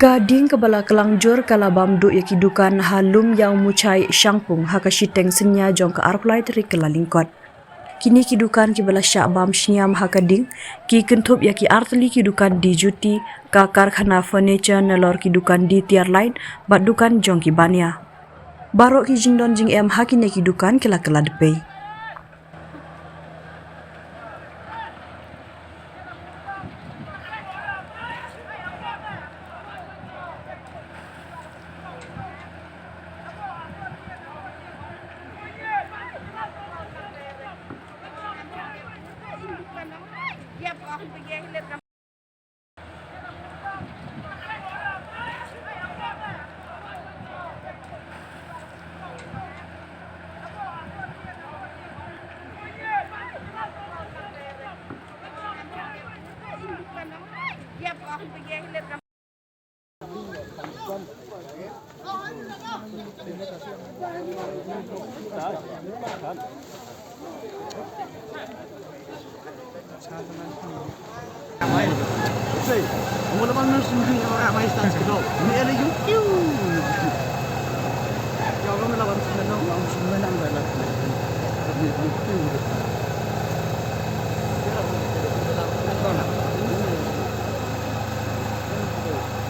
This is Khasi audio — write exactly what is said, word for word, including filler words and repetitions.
Ka ding kaba la klang jur ka la bam duh ïa ki dukan ha Lum Ïaw Muchai Shangpung ha ka shiteng synñia jong ka arphew lai tarik Kyllalyngkot. Kine ki dukan kiba la shah bam shñiam ha ka ding ki kynthup ïa ki artylli ki dukan die juti, ka karkhana furniture nalor ki dukan die tiar line bad dukan jong ki bania. Baroh ki jingdon jingem ha kine ki dukan ki la kylla dpei.